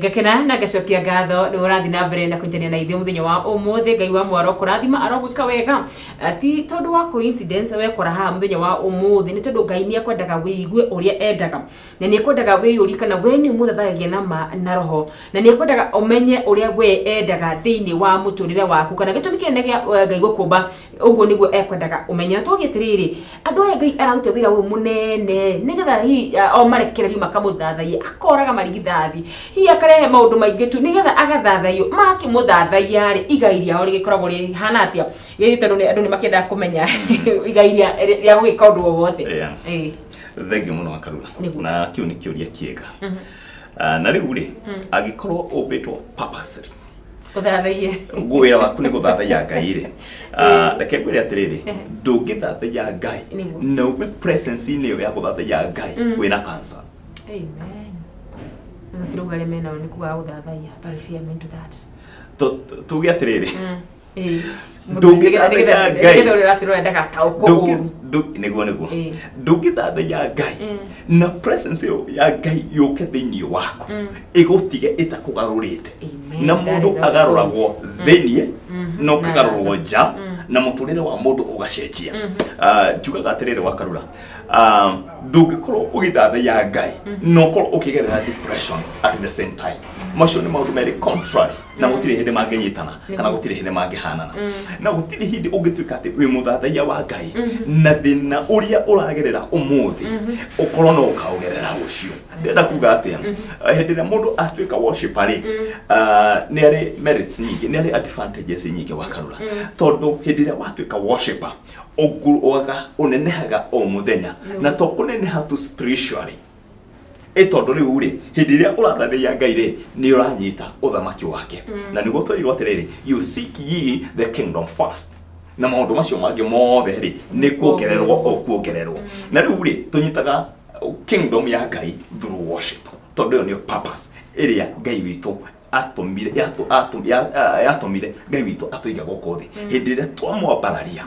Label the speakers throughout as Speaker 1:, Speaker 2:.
Speaker 1: Ngakena na ngacokia ngatho nĩ ũrathiĩ na mbere na kũnyitanĩra na ithuĩ mũthenya wa ũmũthĩ. Ngai wa mwaro kũrathima arogwĩka wega. Ti tondũ wa coincidence wekora haha mũthenya wa ũmũthĩ, nĩ tondũ Ngai nĩ akwendaga wĩigue ũrĩa endaga, na nĩ ekwendaga wĩyũrie kana we nĩ ũmũthathayagia na ma na roho, na nĩ ekwendaga ũmenye ũrĩa we endaga thĩinĩ wa mũtũrĩre waku, kana gĩtũmi kĩnene gĩa Ngai gũkũmba ũguo nĩguo ekwendaga ũmenye. Na twogie atĩrĩrĩ, andũ aya Ngai araruta wĩra ũyũ mũnene nĩgetha hihi o marekererio makamũthathaiye, akoraga marigithathi, hihi akarehe maũndũ maingĩ tu nĩgetha agathathaiyo. Makĩmũthathaiya rĩ, igai rĩao rĩgĩkoragwo rĩhana atĩa? Gĩkĩ tondũ andũ nĩ makĩendaga kũmenya igai rĩa gũgĩka ũndũ o wothe.
Speaker 2: Thengiũ mũno, Wakarura.
Speaker 1: Nĩguo.
Speaker 2: Na kĩu nĩ kĩũria kĩega. Ah, na rĩu rĩ, angĩkorwo ũmbĩtwo purposely
Speaker 1: ũthathaiye,
Speaker 2: wĩra waku nĩ gũthathaiya Ngai rĩ, ah, reke ngwĩre atĩrĩrĩ, ndũngĩthathaiya Ngai na ume presence-inĩ ĩyo ya gũthathaiya Ngai wĩna cancer.
Speaker 1: Amen. Tũtirauga arĩa menao nĩ kugaga gũthathaiya, but we say amen to that.
Speaker 2: Tuge atĩrĩrĩ, Ndũngĩthathaiya Ngai.
Speaker 1: Nĩgetha ũrĩa ũratĩrora ndagataũkwo ũru.
Speaker 2: Nĩguo. Ndũngĩthathaiya Ngai na presence ĩyo ya Ngai yũke thĩinĩ waku ĩgũtige ĩtakũgarũrĩte.
Speaker 1: Amen.
Speaker 2: Na
Speaker 1: That
Speaker 2: mũndũ
Speaker 1: is our
Speaker 2: agarũragwo
Speaker 1: point.
Speaker 2: thĩinĩ na ũkagarũrwo
Speaker 1: Na
Speaker 2: nja na mũtũrĩre wa mũndũ ũgacenjia. Ah, njugaga atĩrĩrĩ, Wakarura, ah, ndũngĩkorwo ũgĩthathaiya Ngai na ũkorwo ũkĩgerera depression at the same time. Macio nĩ maũndũ merĩ contrary na gũtirĩ hĩndĩ mangĩnyitana kana gũtirĩ hĩndĩ mangĩhanana, na gũtirĩ hĩndĩ ũngĩtuĩka atĩ wĩ mũthathaiya wa Ngai na thĩna ũrĩa ũragerera ũmũthĩ ũkorwo no ũkaũgerera rũciũ. Ndĩrenda kuga atĩa? Hĩndĩ ĩrĩa mũndũ atuĩka worshiper rĩ, ah, nĩ arĩ merits nyingĩ, nĩ arĩ advantages nyingĩ, Wakarura, tondũ hĩndĩ ĩrĩa watuĩka worshiper ũngũaga, ũnenehaga o mũthenya, na to kũneneha tu spiritually, ĩ tondũ rĩu rĩ, hĩndĩ ĩrĩa ũrathathaiya Ngai rĩ, nĩ ũranyita ũthamaki wake, na nĩguo twerirwo atĩrĩrĩ, "You seek ye the kingdom first," na maũndũ macio mangĩ mothe rĩ, nĩ kuongererwo o kuongererwo. Na rĩu rĩ, tũnyitaga kingdom ya Ngai through worship, tondũ ĩyo nĩyo purpose ĩrĩa Ngai witũ atũmire yatũmire Ngai witũ atũiga gũkũ thĩ. Hĩndĩ ĩrĩa twamwambararia,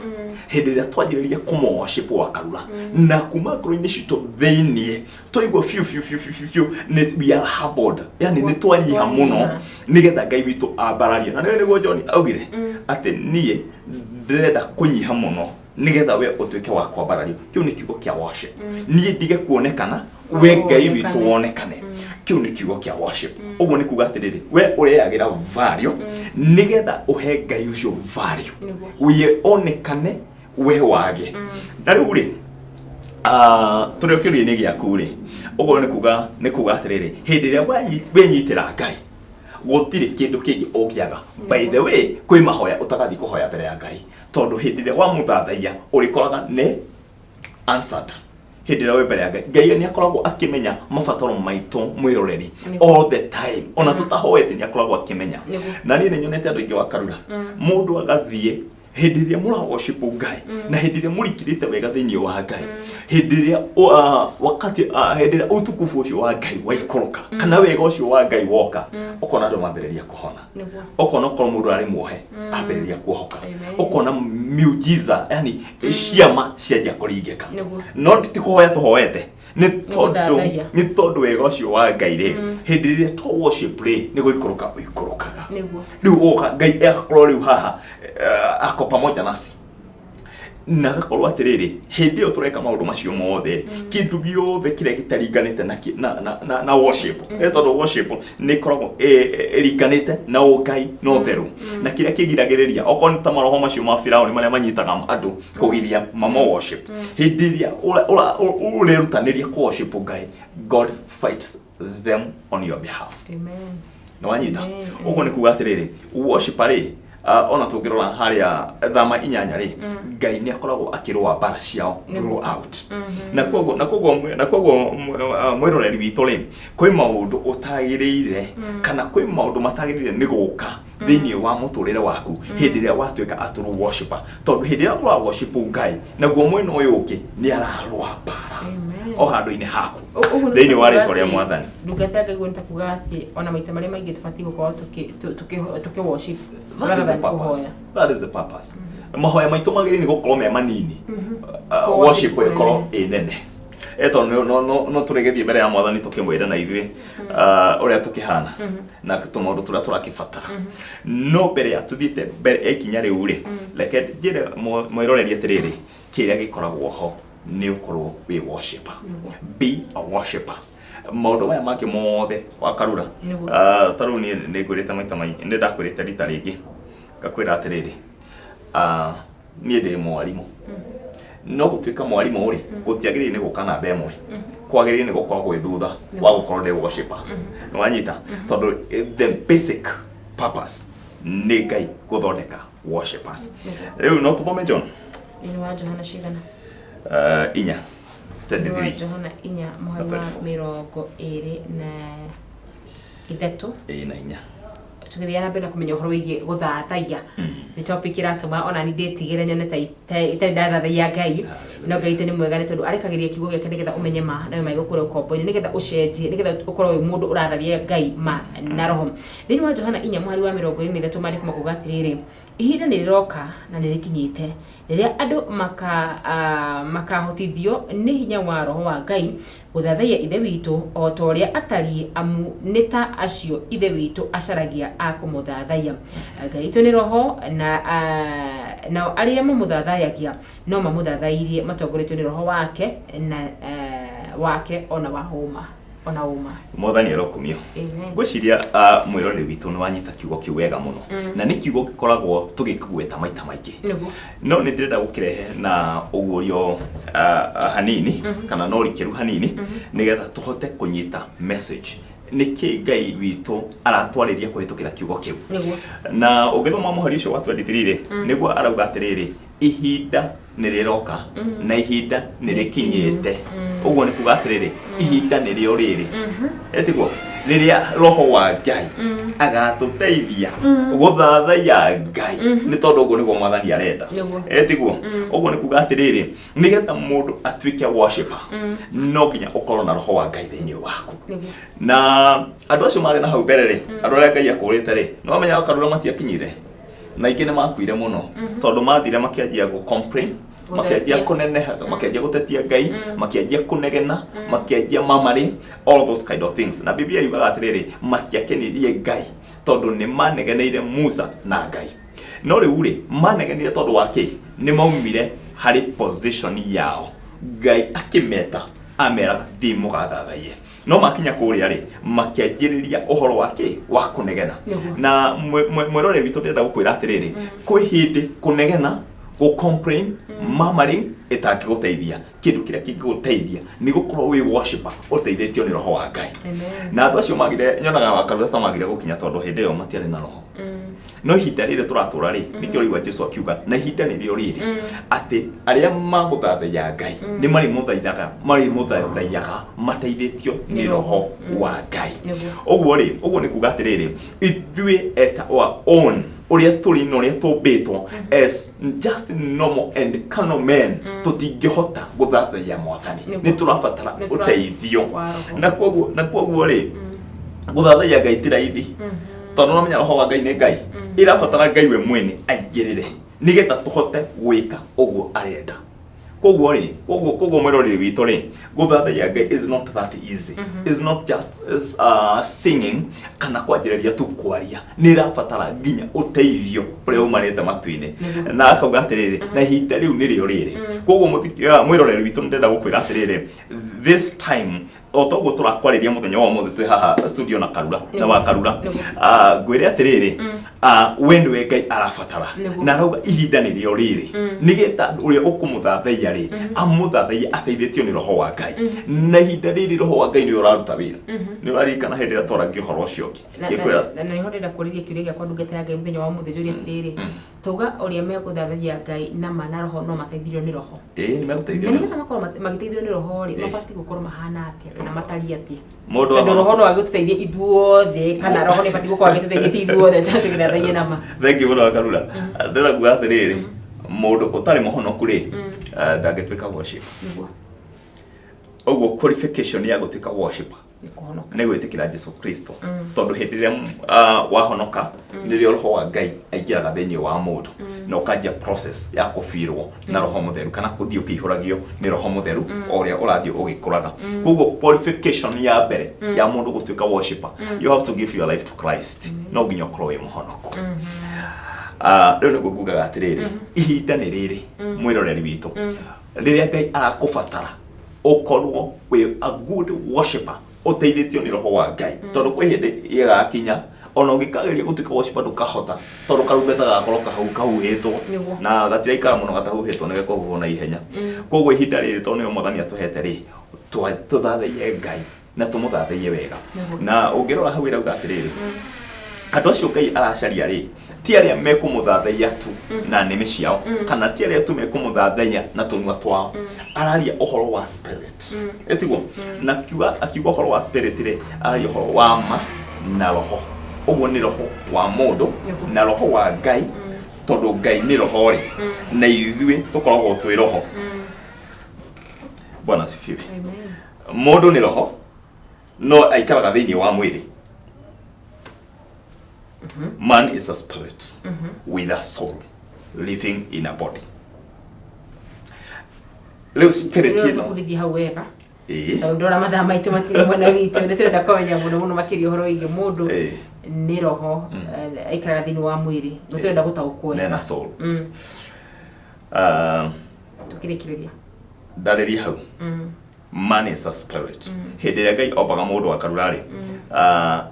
Speaker 2: hĩndĩ ĩrĩa twanjĩrĩria kũmũ-worship, Wakarura, na kuma ngoro-inĩ citũ thĩiniĩ twaigua biũ biũ biũ biũ biũ biũ nĩ we are humbled, yani nĩ twanyiha mũno nĩgetha Ngai witũ ambararie. Na nĩwe nĩguo John augire atĩ niĩ ndĩrenda kũnyiha mũno nĩgetha we ũtuĩke wa kwambarario. Kĩu nĩ kiugo kĩa worship. Niĩ ndige kuonekana, we Ngai witũ wonekane. Kĩu nĩ kiugo kĩa worship. Ũguo nĩ kuga atĩrĩrĩ, we ũreyagĩra value nĩgetha ũhe Ngai ũcio value, we onekane, we wage. Na rĩu rĩ, ah, tũrĩ o kĩũria-inĩ gĩaku rĩ, ũguo nĩ kuga atĩrĩrĩ, hĩndĩ ĩrĩa wenyitĩra Ngai, gũtirĩ kĩndũ kĩngĩ ũngĩaga. By the way, kwĩ mahoya ũtagathiĩ kũhoya mbere ya Ngai, tondũ hĩndĩ ĩrĩa wamũthathaiya ũrĩkoraga nĩ answered. Hĩndĩ ĩrĩa wĩ mbere ya Ngai, Ngai nĩ akoragwo akĩmenya mabataro maitũ, mwĩroreri, all the time, ona tũtahoete nĩ akoragwo akĩmenya. Na niĩ nĩ nyonete andũ aingĩ, Wakarura, mũndũ agathiĩ hĩndĩ ĩrĩa mũra worship Ngai na hĩndĩ ĩrĩa mũrikirĩte wega thĩinĩ wa Ngai, hĩndĩ ĩrĩa wakati hĩndĩ ĩrĩa ũtukufu ũcio wa Ngai waikũrũka kana wega ũcio wa Ngai woka, ũkona andũ mambĩrĩria kũhona, ũkona okorwo mũndũ arĩ muohe ambĩrĩria kuohoka, ũkona miujiza, yani ciama cianjia kũringĩka. No ti kũhoya tũhoete, nĩ tondũ
Speaker 1: gũthathaiya.
Speaker 2: Nĩ tondũ wega ũcio wa Ngai rĩ, hĩndĩ ĩrĩa to worship rĩ, nĩ gũikũrũka ũikũrũkaga. Rĩu ũgoka Ngai agakorwo rĩu haha, ako pamoja nasi, na agakorwo atĩrĩrĩ, hĩndĩ ĩyo tũreka maũndũ macio mothe, kĩndũ gĩothe kĩrĩa gĩtaringanĩte na, na, na, na, na worship, tondũ worship nĩ ĩkoragwo ĩringanĩte na ũngai na ũtheru, na kĩrĩa kĩgiragĩrĩria okorwo nĩ ta maroho macio ma Firaũni marĩa manyitaga andũ kũgiria mamo worship, hĩndĩ ĩrĩa ũrerutanĩria kũ worship Ngai, God fights them on your behalf.
Speaker 1: Amen.
Speaker 2: Nĩ wanyita?
Speaker 1: Amen.
Speaker 2: Ũguo nĩ kuga atĩrĩrĩ, worship rĩ, ona tũngĩrora harĩa Thama 8 rĩ, Ngai nĩ akoragwo akĩrũa mbara ciao throughout. Na koguo mwĩroreri witũ rĩ, kwĩ maũndũ ũtagĩrĩire kana kwĩ maũndũ matagĩrĩire nĩ gũka thĩinĩ wa mũtũrĩre waku hĩndĩ ĩrĩa watuĩka a true worshiper, tondũ hĩndĩ ĩrĩa ũra worship Ngai, naguo mwena ũyũ ũngĩ nĩ ararũa mbara
Speaker 1: Amen.
Speaker 2: o handũ-inĩ haku
Speaker 1: Ũguo nĩ
Speaker 2: thĩinĩ wa
Speaker 1: kuga
Speaker 2: rĩtwa rĩa
Speaker 1: atĩ
Speaker 2: Mwathani.
Speaker 1: Ndungata ya Ngai, ũguo nĩ ta kuga atĩ ona maita marĩa maingĩ tũbatiĩ gũkorwo tũkĩ worship
Speaker 2: That
Speaker 1: rather
Speaker 2: is the
Speaker 1: than
Speaker 2: purpose.
Speaker 1: kũhoya.
Speaker 2: That is the purpose. Mahoya maitũ magĩrĩire nĩ gũkorwo me manini.
Speaker 1: Kũ
Speaker 2: Worship
Speaker 1: worship
Speaker 2: ĩkorwo ĩ nene. Tondũ no tũrĩgĩthiĩ mbere ya mwathani tũkĩmwĩre na ithuĩ ũrĩa tũkĩhana na tũmaũndũ tũrĩa tũrakĩbatara. No mbere ya tũthiĩte mbere ya ikinya rĩu rĩ, reke njĩre mwĩroreri atĩrĩrĩ, kĩrĩa gĩkoragwo ho nĩ ũkorwo wĩ worshipper. Be a worshipper. Maũndũ maya mangĩ mothe wakarura. Ta rĩu niĩ nĩ ngwĩrĩte maita maingĩ, nĩ ndakwĩrĩte rita rĩngĩ ngakwĩra atĩrĩrĩ, niĩ ndĩ mwarimũ. No gũtuĩka mwarimũ rĩ, gũtiagĩrĩire nĩ gũka namba ĩmwe, kwagĩrĩire nĩ gũkorwo gwĩ thutha wa gũkorwo ndĩ worshipper. Nĩ wanyita? Tondũ the basic purpose nĩ Ngai gũthondeka worshipers. Rĩu no tũthome John
Speaker 1: Thĩinĩ wa Johana cigana?
Speaker 2: 4
Speaker 1: Thĩinĩ wa
Speaker 2: 23.
Speaker 1: Johana 4 mũhari wa
Speaker 2: 24.
Speaker 1: 23.
Speaker 2: Ĩĩ, na inya.
Speaker 1: Tũgĩthiĩ na mbere na kũmenya ũhoro wĩgiĩ gũthathaiya, nĩ topic ĩratũma ona ni ndĩtigĩre nyone ta itarĩ ndathathaiya Ngai. No Ngai witũ nĩ mwega, nĩ tondũ arekagĩria kiugo gĩake nĩgetha ũmenye ma nawe maigũkũra ũkombo-inĩ, nĩgetha ũcenjie, nĩgetha ũkorwo wĩ mũndũ ũrathathaiya Ngai ma na roho. Thĩinĩ wa Johana 4 mũhari wa 23, maandĩko makauga atĩrĩrĩ, "Ihinda nĩ rĩroka na nĩ rĩkinyĩte rĩrĩa andũ makahotithio nĩ hinya wa Roho wa Ngai gũthathaiya Ithe witũ o ta ũrĩa atariĩ, amu nĩ ta acio Ithe witũ acaragia a kũmũthathaiya. Ngai witũ nĩ Roho, na nao arĩa mamũthathayagia no mamũthathairie matongoretio nĩ Roho wake na wake o na wa ũma ona ũma."
Speaker 2: Mwathani arokumio.
Speaker 1: Amen.
Speaker 2: Ngwĩciria mwĩroreri witũ nĩ wanyita kiugo kĩu wega mũno, na nĩ kiugo gĩkoragwo tũgĩkĩgweta maita maingĩ,
Speaker 1: Nĩguo.
Speaker 2: No nĩ ndĩrenda gũkĩrehe na ũguũrio hanini kana na ũrikĩru hanini, nĩgetha tũhote kũnyita message nĩkĩ Ngai witũ aratwarĩria kũhĩtũkĩra kiugo kĩu. Na ũngĩthoma mũhari ũcio wa 23 rĩ, nĩguo arauga atĩrĩrĩ, ihinda nĩ rĩroka na ihinda nĩ rĩkinyĩte. Ũguo nĩ kuga atĩrĩrĩ, ihinda nĩrĩo rĩrĩ, etiguo rĩrĩa Roho wa Ngai agatũteithia gũthathaiya Ngai, nĩ tondũ ũguo nĩguo mwathani arenda. Etiguo ũguo nĩ kuga atĩrĩrĩ, nĩgetha mũndũ atuĩke worshipper no nginya ũkorwo na Roho wa Ngai thĩinĩ waku. Na andũ acio marĩ na hau mbere rĩ, andũ arĩa Ngai akũrĩte rĩ, no menya Wakarura matiakinyire, na aingĩ nĩ makuire mũno tondũ mathire makĩanjia gũ complain, makĩanjia
Speaker 1: Gũtetia.
Speaker 2: kũneneha, makĩanjia gũtetia Ngai, makĩanjia kũnegena, makĩanjia mamari, all those kind of things. Na Biblia yugaga atĩrĩrĩ, matiakenirie Ngai tondũ nĩ manegeneire Musa na Ngai. No rĩu rĩ, manegenire tondũ wa kĩ? Nĩ maumire harĩ position yao. Ngai akĩmeta, ameraga thiĩ mũgathathaiye, no makinya kũrĩa rĩ, makĩanjĩrĩria ũhoro wa kĩ? Wa kũnegena. Na mwĩroreri witũ, ndĩrenda gũkwĩra atĩrĩrĩ, kwĩ hĩndĩ kũnegena, gũ complain, murmuring ĩtangĩgũteithia. Kĩndũ kĩrĩa kĩngĩgũteithia nĩ gũkorwo wĩ worshipper ũteithĩtio nĩ Roho wa Ngai.
Speaker 1: Amen.
Speaker 2: Na andũ acio magire, nyonaga Wakarura ta magire gũkinya tondũ hĩndĩ ĩyo matiarĩ na Roho. No ihinda rĩrĩ tũratũra rĩ, nĩkĩo rĩu Jesu akiuga na ihinda nĩrĩo rĩrĩ atĩ arĩa magũthathaiya Ngai nĩ marĩmũthaithaga, marĩmũthathaiyaga mateithĩtio nĩ Roho wa Ngai. Ũguo rĩ, ũguo nĩ kuga atĩrĩrĩ, ithuĩ at our own, ũrĩa tũrĩ na ũrĩa tũmbĩtwo as just normal and carnal men, tũtingĩhota gũthathaiya mwathani. Nĩ tũrabatara ũteithio
Speaker 1: wa Roho.
Speaker 2: Na koguo rĩ, gũthathaiya Ngai ti raithi, tondũ nĩwamenya Roho wa Ngai nĩ Ngai, ĩrabatara Ngai we mwene aingĩrĩre nĩgetha tũhote gwĩka ũguo arenda. Koguo rĩ, koguo mwĩroreri witũ rĩ, gũthathaiya Ngai is not that easy, is not just singing kana kwanjĩrĩria tu kwaria. Nĩ ĩrabatara nginya ũteithio ũrĩa umanĩte matu-inĩ. Na akauga atĩrĩrĩ, na ihinda rĩu nĩrĩo rĩrĩ. Koguo mwĩroreri witũ, nĩ ndĩrenda gũkwĩra atĩrĩrĩ, this time o toguo tũrakwarĩria mũthenya wa ũmũthĩ twĩ haha studio na Karura na wa Karura, ngwĩre atĩrĩrĩ, we nĩwe Ngai arabatara. Na arauga ihinda nĩrĩo rĩrĩ, nĩgetha ũrĩa ũkũmũthathaiya rĩ, amũthathaiye ateithĩtio nĩ Roho wa Ngai. Na ihinda rĩrĩ Roho wa Ngai nĩwe ũraruta wĩra. Nĩ ũraririkana hĩndĩ ĩrĩa twaragia ũhoro ũcio ũngĩ?
Speaker 1: Na
Speaker 2: Ngĩkwĩra
Speaker 1: na nĩho ndĩrenda kũrĩria kĩũria gĩakwa, ndungata ya Ngai, mũthenya wa ũmũthĩ, njũrie atĩrĩrĩ, tauga ũrĩa megũthathaiya Ngai na ma na roho no mateithirio nĩ Roho.
Speaker 2: Ĩĩ, nĩ megũteithio.
Speaker 1: Na nĩgetha makorwo magĩteithio nĩ Roho rĩ, mabatiĩ gũkorwo mahana atĩa kana matariĩ atĩa?
Speaker 2: Mũndũ
Speaker 1: Tondũ Roho no agĩtũteithie ithuothe, kana Roho nĩ ĩbatiĩ gũkorwo agĩtũteithia ti ithuothe tũgĩthathaiye na ma?
Speaker 2: Thank you mũno, Karura. Ndĩrenda kuga atĩrĩrĩ, mũndũ ũtarĩ mũhonoku rĩ, ndangĩtuĩka worship. Ũguo qualification ya gũtuĩka worshipper
Speaker 1: Nĩ kũhonoka.
Speaker 2: Nĩ gwĩtĩkĩra Jesu Kristo, tondũ hĩndĩ ĩrĩa wahonoka nĩrĩo roho wa Ngai aingĩraga thĩinĩ wa mũndũ na ũkanjia process ya kũbirwo na Roho Mũtheru, kana kũthiĩ ũkĩihũragio nĩ Roho Mũtheru o ũrĩa ũrathiĩ ũgĩkũraga. Koguo qualification ya mbere ya mũndũ gũtuĩka worshipper, you have to give your life to Christ. No nginya ũkorwo wĩ mũhonoku. Rĩu nĩguo ngugaga atĩrĩrĩ, ihinda nĩ rĩrĩ, mwĩroreri witũ, rĩrĩa Ngai arakũbatara ũkorwo wĩ a good worshipper ũteithĩtio nĩ roho wa Ngai, tondũ kwĩ hĩndĩ ĩgakinya ona ũngĩkageria gũtuĩka worshipper ndũkahota, tondũ karumbeta gagakorwo kahuhĩtwo. Na gatiraikara mũno gatahuhĩtwo, nĩ gekũhuhwo na ihenya. Koguo ihinda rĩrĩ, tondũ nĩyo Mwathani atũhete rĩ, tũthathaiye Ngai na tũmũthathaiye wega. Na ũngĩrora hau ĩrauga atĩrĩrĩ, andũ acio Ngai aracaria rĩ, ti arĩa mekũmũthathaiya tu na nĩmĩ ciao, kana ti arĩa tu mekũmũthathaiya na tũnua twao. Araria ũhoro wa spirit, ĩtiguo? Na akiuga ũhoro wa spirit rĩ, araria ũhoro wa ma na roho. Ũguo nĩ roho wa mũndũ na roho wa Ngai, tondũ Ngai nĩ roho rĩ, na ithuĩ tũkoragwo twĩ roho. Bwana asifiwe.
Speaker 1: Amen.
Speaker 2: Mũndũ nĩ roho no aikaraga thĩinĩ wa mwĩrĩ. Man is a spirit with a soul living in a body. Rĩu spirit
Speaker 1: Rĩu
Speaker 2: ĩno
Speaker 1: tũbundithie hau wega, tondũ ndora mathaa maitũ matirĩ mwena witũ. Nĩ tũrenda kũmenya mũno mũno makĩria ũhoro wĩgiĩ mũndũ nĩ roho, aikaraga thĩinĩ wa mwĩrĩ. Nĩ tũrenda gũtaũkwo wega.
Speaker 2: Nena soul.
Speaker 1: Tũkĩrĩkĩrĩria.
Speaker 2: Ndarĩria hau. Man is a spirit. Hĩndĩ ĩrĩa Ngai ombaga mũndũ akarura rĩ,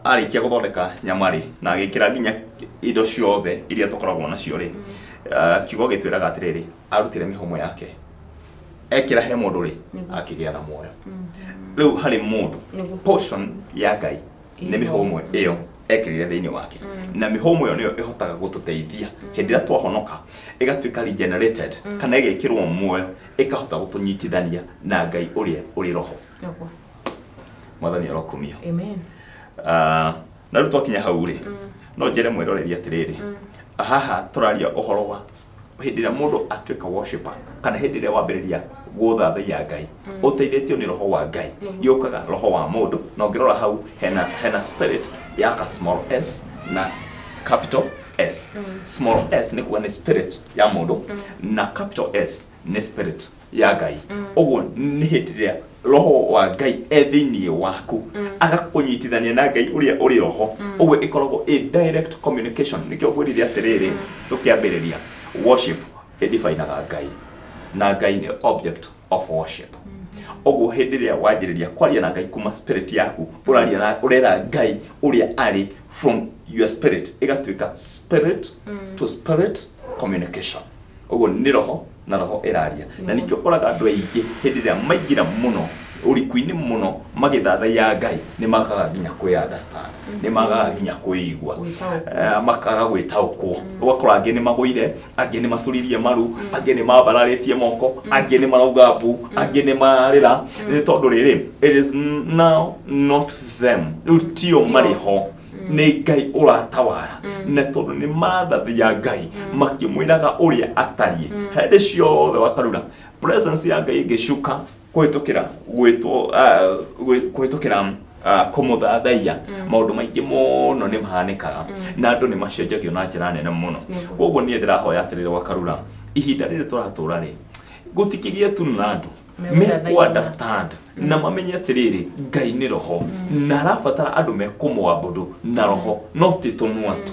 Speaker 2: arĩkia gũthondeka nyama rĩ, na agĩkĩra nginya indo ciothe iria tũkoragwo nacio rĩ, kiugo gĩtwĩraga atĩrĩrĩ, arutire mĩhũmũ yake ekĩra he mũndũ rĩ, akĩgĩa na muoyo. Rĩu harĩ mũndũ, portion ya Ngai nĩ mĩhũmũ ĩyo ekĩrire thĩinĩ wake, na mĩhũmũ ĩyo nĩyo ĩhotaga gũtũteithia hĩndĩ ĩrĩa twahonoka, ĩgatuĩka regenerated kana ĩgekĩrwo muoyo, ĩkahota gũtũnyitithania na Ngai ũrĩa ũrĩ roho. Mwathani arokumio.
Speaker 1: Amen.
Speaker 2: Na rĩu twakinya hau rĩ, no njĩre mwĩroreri atĩrĩrĩ, haha tũraria ũhoro wa hĩndĩ ĩrĩa mũndũ atuĩka worshipper, kana hĩndĩ ĩrĩa wambĩrĩria gũthathaiya Ngai ũteithĩtio nĩ roho wa Ngai. Yũkaga roho wa mũndũ, na ũngĩrora hau hena spirit ya ka small s na capital S. Small s nĩ kuga nĩ spirit ya mũndũ, na capital S nĩ spirit ya Ngai. Ũguo nĩ hĩndĩ ĩrĩa roho wa Ngai e thĩinĩ waku, agakũnyitithania na Ngai ũrĩa ũrĩ roho. Ũguo ĩkoragwo ĩ direct communication. Nĩkĩo ngwĩrire atĩrĩrĩ tũkĩambĩrĩria, worship ĩdefinaga Ngai, na Ngai nĩ object of worship. Ũguo hĩndĩ ĩrĩa wanjĩrĩria kwaria na Ngai kuma spirit yaku, ũraria na ũrera Ngai ũrĩa arĩ from your spirit, ĩgatuĩka spirit to spirit communication. Ũguo nĩ roho na roho ĩraria, na nĩkĩo ũkoraga andũ aingĩ hĩndĩ ĩrĩa maingĩra mũno ũriku-inĩ mũno magĩthathaiya Ngai, nĩ magaga nginya kwĩ understand, nĩ magaga nginya kwĩigua.
Speaker 1: Gwĩtaũkwo.
Speaker 2: Makaga gwĩtaũkwo. Ũgakora angĩ nĩ magũire, angĩ nĩ maturirie maru, angĩ nĩ mambararĩtie moko, angĩ nĩ marauga mbu, angĩ nĩ mararĩra, nĩ tondũ rĩrĩ, it is now not them, rĩu tio marĩ ho, nĩ Ngai ũratawara. Na tondũ nĩ marathathia Ngai makĩmwĩraga ũrĩa atariĩ hĩndĩ ciothe, wakarura presence ya Ngai ĩngĩcuka kũhĩtũkĩra gwĩtwo, kũhĩtũkĩra kũmũthathaiya, maũndũ maingĩ mũno nĩ mahanĩkaga na andũ nĩ macenjagio na njĩra nene mũno. Koguo niĩ ndĩrahoya atĩrĩrĩ, wakarura ihinda rĩrĩ tũratũra rĩ, gũtikĩgĩe tu na andũ
Speaker 1: Megũthathaiya.
Speaker 2: mekũ understand na mamenye atĩrĩrĩ, Ngai nĩ roho na arabatara andũ mekũmwabudu na roho, no ti tũnua tu.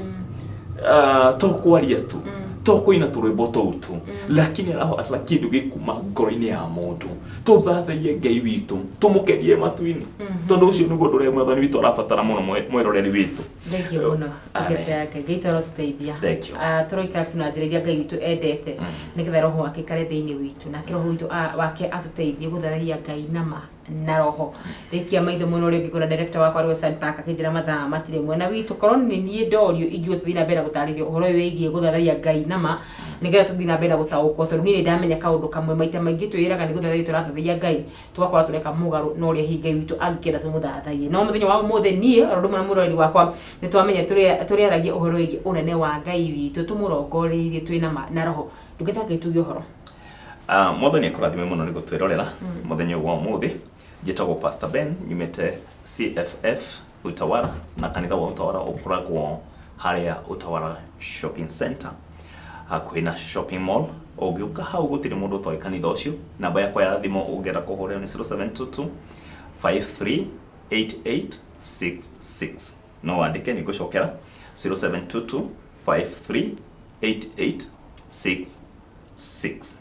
Speaker 2: To kwaria tu, to kũina tũrwĩmbo tũu tu, lakini arabatara kĩndũ gĩkuma ngoro-inĩ ya mũndũ. Tũthathaiye Ngai witũ, tũmũkenie matu-inĩ, tondũ ũcio nĩguo ũndũ ũrĩa Mwathani witũ arabatara mũno, mwĩroreri witũ.
Speaker 1: Thank you mũno.
Speaker 2: Amen.
Speaker 1: Ndungata ya Ngai, Ngai tũrotũteithia.
Speaker 2: Thank you.
Speaker 1: Tũroikara tu na njĩra iria Ngai witũ endete, nĩgetha roho wake ikare thĩinĩ witũ, nake roho witũ wake atũteithie gũthathaiya Ngai nama na roho. Rĩkia maitho mwena ũrĩa ũngĩ, ngona director wakwa rĩwe San Park akĩnjĩra mathaa matirĩ mwena witũ. Korwo nĩ niĩ ndorio, ingiuga tũthiĩ na mbere na gũtarĩria ũhoro ũyũ wĩgiĩ gũthathaiya Ngai nama, nĩgetha tũthiĩ na mbere na gũtaũkwo, tondũ niĩ nĩ ndamenya kaũndũ kamwe, maita maingĩ twĩraga nĩ gũthathaiya tũrathathaiya Ngai, tũgakorwo tũreka mũgarũ na ũrĩa hihi Ngai witũ angĩkĩenda tũmũthathaiye. No mũthenya wa ũmũthĩ niĩ oro ũndũ ũmwe na mũroreri wakwa nĩ twamenya tũrĩaragia ũhoro wĩgiĩ ũnene wa Ngai witũ tũmũrongoreirie twĩ na ma na roho. Ndungata ya Ngai, tuge ũhoro.
Speaker 2: Mwathani akũrathime mũno nĩ gũtwĩrorera mũthenya ũyũ wa ũmũthĩ. Njĩtagwo Pastor Ben, nyumĩte CFF Utawala, na kanitha wa Utawala ũkoragwo harĩa Utawala Shopping Center, hakuhĩ na shopping mall. Ũngĩũka hau gũtirĩ mũndũ ũtoĩ kanitha ũcio. Namba yakwa ya thimũ ũngĩenda kũhũrĩra nĩ 0722 538866. No wandĩke, nĩ ngũcokera, 0722 538866.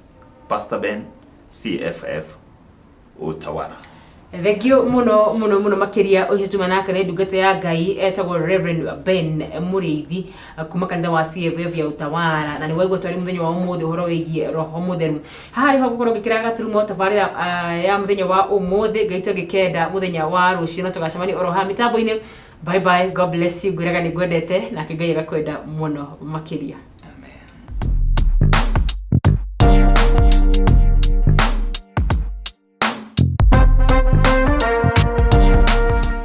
Speaker 2: Pastor Ben, CFF Utawala.
Speaker 1: Thengio muno muno muno makiria. Ucio tuma nake nĩ ndungata ya Ngai etagwo Reverend Ben Mũrĩithi kuma kanitha wa CFF ya Utawala, na nĩ waigua twarĩ mũthenya wa ũmũthĩ ũhoro wĩgiĩ Roho Mũtheru. Haha nĩho ngũkorwo ngĩkĩra gaturumo tabarĩra ya mũthenya wa ũmũthĩ. Ngai tũngĩkenda, mũthenya wa rũciũ no tũgacemania oro haha mĩtambo-inĩ. Bye bye, God bless you. Ngwĩraga nĩ ngwendete, nake Ngai agakwenda mũno makĩria.